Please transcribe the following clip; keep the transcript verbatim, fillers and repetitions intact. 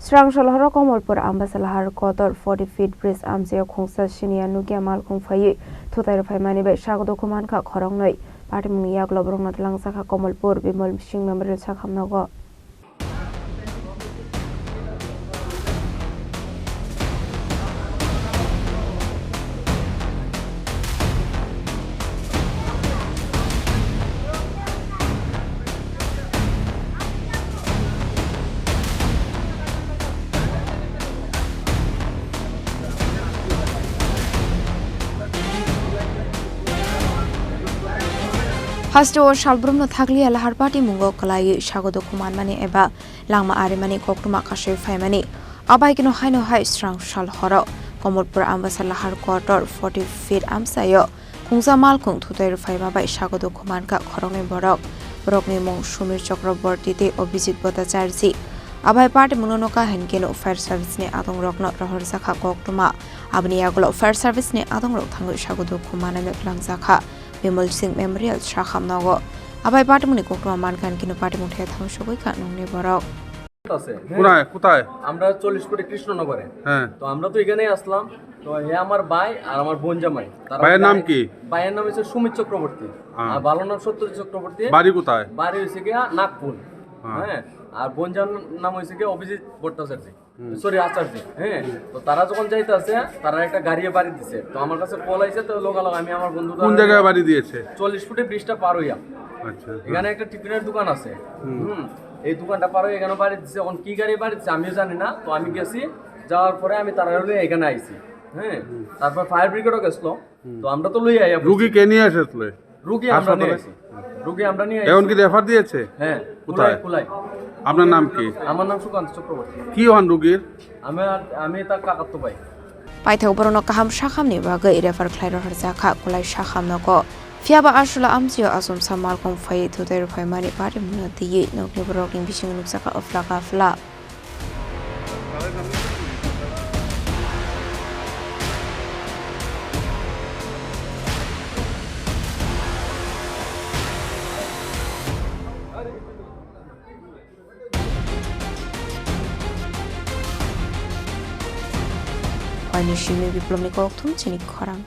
Srang salhoro Komolpur Ambasa Lahar kotor forty feet bridge amchaio khungsa siniya nukya malkhung phaiwi thutai rwphaimani bai sago dukhu mankha khoroknwi. Patimungni yagulo borokno twlangjakha Komolpur Bimol Singh Memorial sakhamnogo. Hasteo salbrumno thakliya lahar patimungo kwlaiwi sago dukhu manmani eba langma arimani koktwma kasui phaimani. Abaikeno haino hai srang sal horo Komolpur Ambasa lahar kotor forty feet amchaio khungsa malkhung thutai rwphaima bai sago dukhu mankha khoroknwi borok. Borokni mung Sumir Chakraborty tei Abhijit Bhattacharjee. Abai patimungno nokha hinkhe no fire service ni adongrokno rohorjakha koktwma. Aboni yagulo fire service ni adongrok thangwi sago dukhu manwi twlangjakha Bimol Singh Memorial sakhamnogo. Abai patimungni koktwma mankha hinkhe no patimung thaya thang sogwi kha nokni borok. আছে, হ্যাঁ। কোথায়, কোথায়? আমরা চল্লিশ কোটি কৃষ্ণনগরে। হ্যাঁ। তো আমরা তো এখানেই আসলাম। তো হে আমার ভাই আর আমার বোন জামাই। তারা ভাইয়ের নাম কি? ভাইয়ের নাম হচ্ছে সুমিত চক্রবর্তী। হ্যাঁ। আর ভালোর নাম সত্যজিৎ চক্রবর্তী। বাড়ি কোথায়? বাড়ি হচ্ছে গিয়া নাগপুর। হ্যাঁ। হ্যাঁ। আর বোন জামাইর নাম হচ্ছে গিয়া অভিজিৎ ভট্টাচার্য। হুম। সরি, আচার্য। হ্যাঁ। হুম। তো তারা যখন যাইতে আছে, তারা একটা গাড়ি বাড়ি দিছে। তো আমার কাছে কল আইছে, তো লগালগ আমি আমার বন্ধু কোন জায়গায় বাড়ি দিয়েছে? চল্লিশ ফুটে ব্রিজটা পার হইয়া। আচ্ছা। এখানে একটা টিফিনের দোকান আছে। হুম। হুম। এই দোকানটা পার হয়ে এখানে বাড়ি দিছে। এখন কি গাড়ি বাড়ি দিছে আমিও জানি না। তো আমি গেছি, যাওয়ার পরে আমি তারা হলে এখানে আইছি। হ্যাঁ। হুম। তারপর ফায়ার ব্রিগেডও গেছিল। হুম। তো আমরা তো লই আইয়া রুগী বসছি। কে নিয়ে এসেছিলে? রুগী আমরা নিয়ে হাসপাতালে? আইছি। রুগী আমরা নিয়ে এখন আইছি। কি রেফার দিয়েছে? হ্যাঁ, কোথায়? কুলাই, কুলাই। আপনার নাম কি? আমার নাম সুকান্ত চক্রবর্তী। কি হন রুগীর? আমি আর, আমি তার কাকাতো ভাই। Paithak borokno kaham sakhamni bagwi refer khlai rohorjakha kulai sakhamnogo. Phiyaba aswla amchaio achomsa malkhung phaiwi thutai rwphaimani patimungno twiwi nokni borokni bisingo nukjakha uphla kaphla. Ani simi Biplomni kokthum chini khorang.